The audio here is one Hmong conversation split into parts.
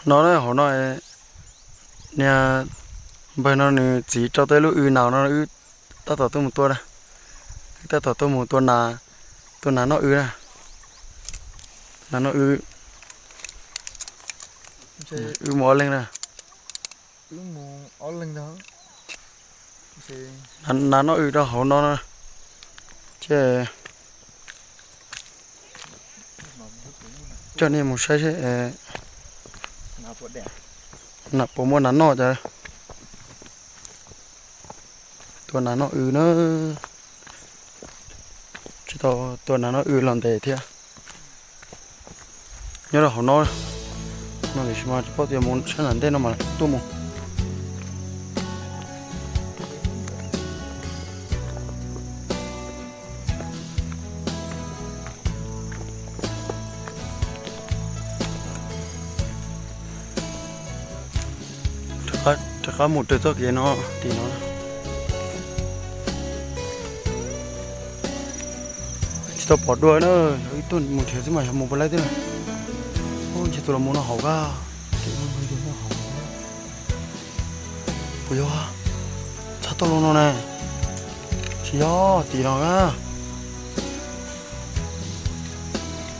No na, hauv no niag npawg no nws txiv rau tej lub w nas no, wb tab tom tuaj mus tua na. Wb tab tom tuaj mus tua nas, tua nas noj w na. Nas noj w. Wb mus ob leeg na. Nas noj w rau hauv no na. Ces coj nej mus saib seb nas puas muaj nas noj cas. Tua nas noj w na. Tsis tau tua nas noj w los ntev thiab. Nyob rau hauv no, no tiam sis mas tsis paub tias mus sab nram ntej no mas tuaj mus. Rov qab mus raws txoj kev no tim no. Tsis tau pom dua na, yog ib tug mus nrhiav xwb mas yog mus puas laib thiab na. Ub, ntshe tus los mus no hauv kab. Puas yog txhab tauj loo no ne? Tsis yog, tim no a.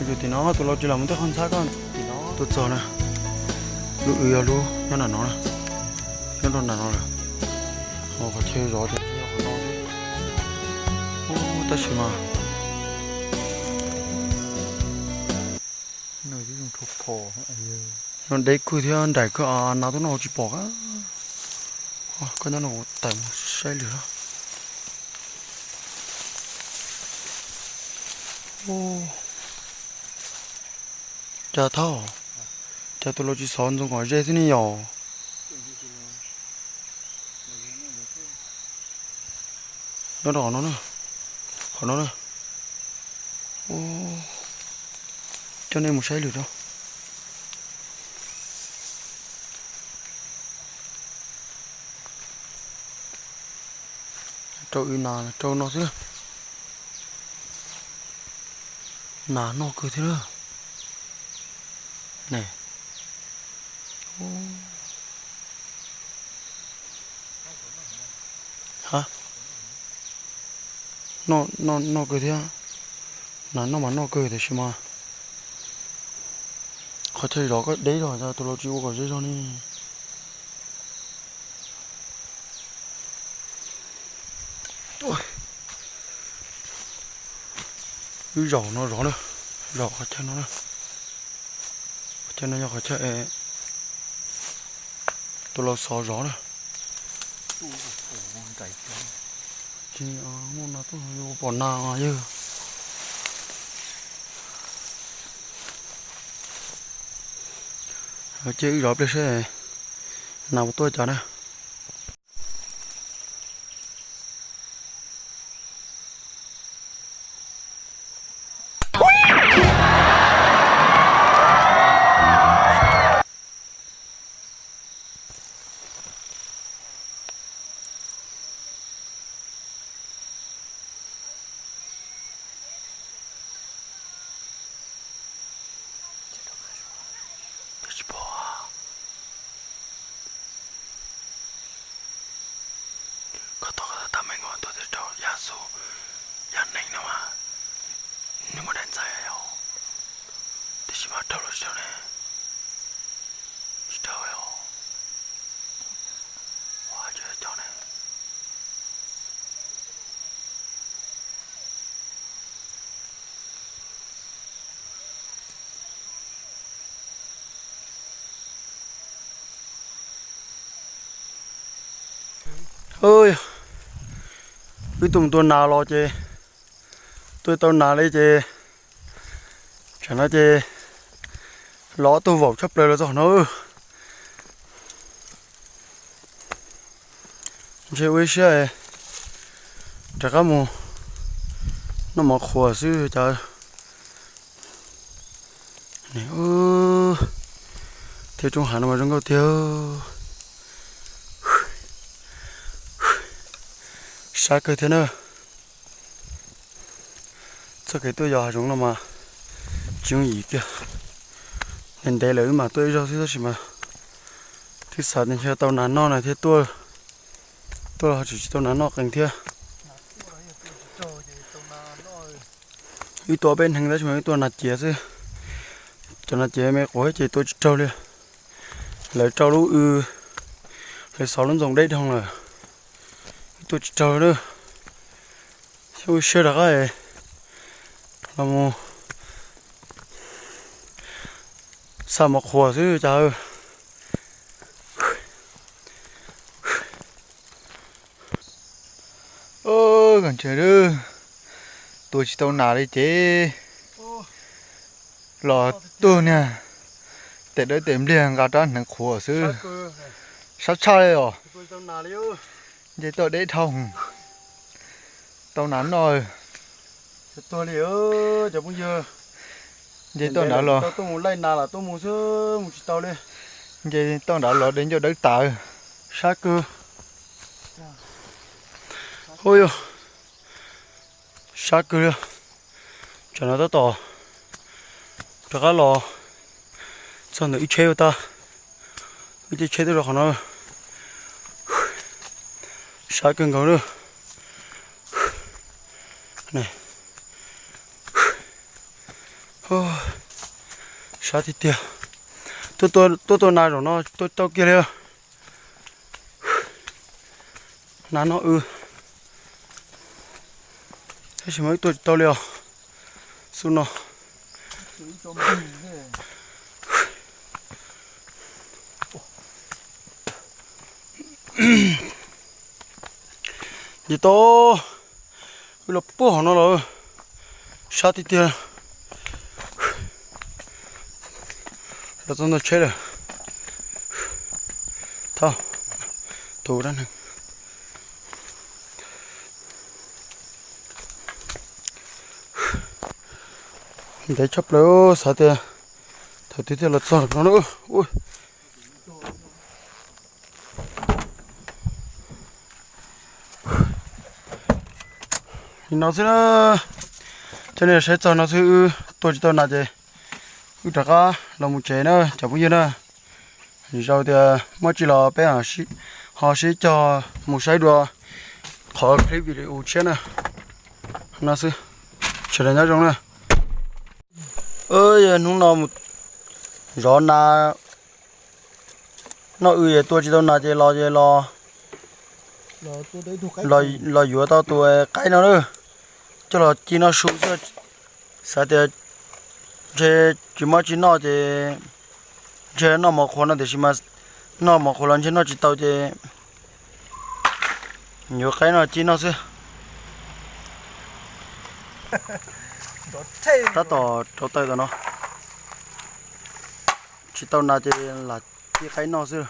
Yus tim no tus laus tsis los mus tej qhov ntxhab koj tim no. Tuaj txog na, lub w yog lub nyob nram no na, nyob rau nram no lawm. Qhov chaw zov tias yog qhov no xwb. Ub, tab sis mas no deb kawg thiab nraim kawg, nas tuaj noj tsis pom. Koj nyob no kuv tawm mus saib lwm. Cas thauj, cas tus laus tsis xov ntxoov kom ze xwb ne yom? Nyob rau qhov no na, qhov no na. Coj nej mus saib lwm rau. Rau w nas rau no xwb. Nas noj kawg thiab na. Ne. Ha, noj kawg thiab. Nas noj mas noj kawg tiam sis mas qhov chaw zov koj deb zog, tus laus tsis ua kom ze zog ne. Wb zaum no zov na, zaum qhov chaw no na. Qhov chaw no yog qhov chaw tus laus xov zov na. Ces muaj nas tuaj ua pom nas yawg. Ces wb zov pliag seb nas puas tuaj cas na. Tsis pom. Koj tos koj tab meeg ua tuaj rau yav xu, yav neeg no mas nws muaj daim ntxaij yom, tiam sis mas raug los tsis raug ne, tsis raug os. Ua cas cov ne. Wb tuaj mus tua nas los ces tuaj tau nas li ces tsam no ces los ob tug vaum tshaj plaws los txog no. Ntshe ua ib siab rov qab mus noj mov qhuav xwb cas. Thiab roob hav no mas zoo nkauj tiag. Sab kawg thiab na. Txoj kev tuaj yos hav zoov no mas tsis yooj yim kiag. Ntev ntev lawm wb mam tuaj ib zaug xwb tab sis mas twb xav tias ntshe tau nas noj na thiab tuaj, tuaj los tsis tsis tau nas noj qees thiab. Wb tuaj peb neeg tab sis mas wb tuaj nas ciav xwb. Cov nas ciav me quav ces tua tsis raug li. Lawv rau lub w, lawv xov lub ntxoov deb dhau lawm, wb tua tsis raug na. Wb siab rov qab los mus xa mov qhuav xwb cas. Ntshe tua tsis tau nas li ces los tuag niag tes dawb tes npliag nqa rab hneev qhuav xwb. Sab tshaj li os. Nce toj deb dhau, tau nas noj. Nce toj ntawd los, nce toj ntawd los de ncauj dawb tas. Sab kawg. Hu yog sab kawg li. Tsam no tab tom rov qab los txog ntawm ib tsheb ua tag, ib tsheb twb rau qhov no. Sab kawg nkaus na. Sab tiag tiag. Tuaj tua nas zaum no tuaj tau kiag li. Nas noj wb, tab sis mas wb tua tsis tau li os. Xub no ces tau, wb los puag hauv no los, sab tiag tiag. Los txog ntawm tsheb lawm. Thauj, tus dab neeg. Ntev tshaj plaws, xav tias thaum twg thiaj los txog no na. Li no xwb na, coj nej saib txog no xwb, wb tua tsis tau nas ces wb rov qab los mus tsev na cov phooj ywg na. Zaum tias muaj tsis los peb ho sib cog mus saib dua qhov clip video tshiab na. No xwb, sawv daws nyob zoo na. Hnub no mus zov nas noj wb es tua tsis tau nas ces los ces los, los yuav tau tus qaib no na, coj los ci noj su xwb. Xav tias ntshe tsis muaj tsis noj ces ntshe noj mov qhuav no tiam sis mas noj mov qhuav los ntshe noj tsis tau ces yuav qaib no ci noj xwb. Tab tom rauv taws tom no, tsis tau nas ces lam ci qaib noj xwb.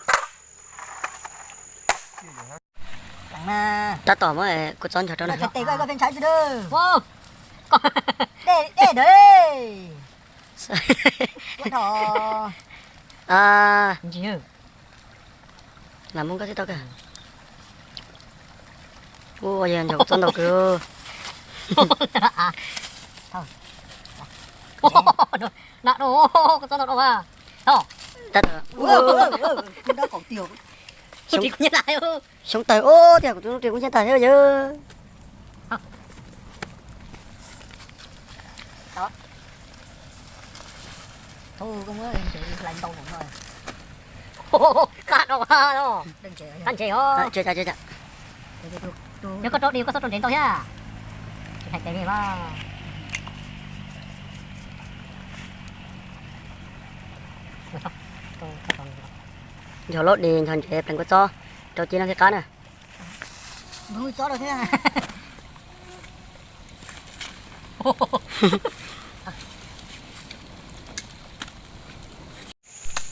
Tab tom muab kuv txob nchog rau na. Lam muab koj tib tau kawg. Ua yog nchog kuv txob ntau kawg. Tab tom xyoob tawg ub tiag, kuv tus ris kuj nyiab tag thiab yawg. Qab rau, qab ntses os. Yog koj rau di koj txhob rau ntsev ntau thiab. Tsis hais tes li mas. Nchog laub di nchog ntses plees kua txob rau ci noj kev qab na.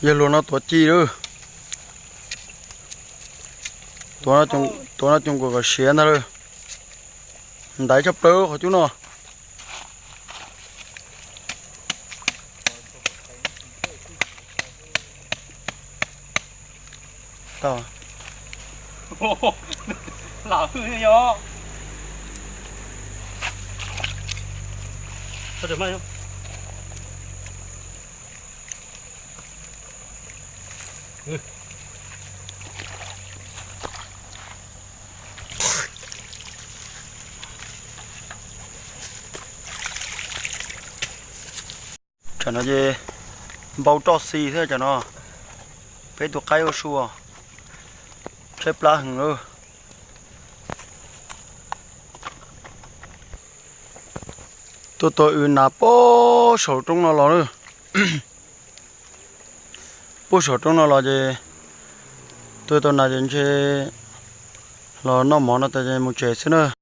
Yog luag no tuav ci lawm. Tuav no coom kuam kom siav ntag lawm. Ntaiv tshaj plaws qhov cub no. Tam no ces npau roj xis thiab tam no. Peb tus qaib ua su, tshaib plab heev lawm. Tuaj tua wb nas puag saum roob no los lawm. Puag saum roob no los ces tua tau nas ces ntshe los noj mov no tas ces mus tsev xwb na.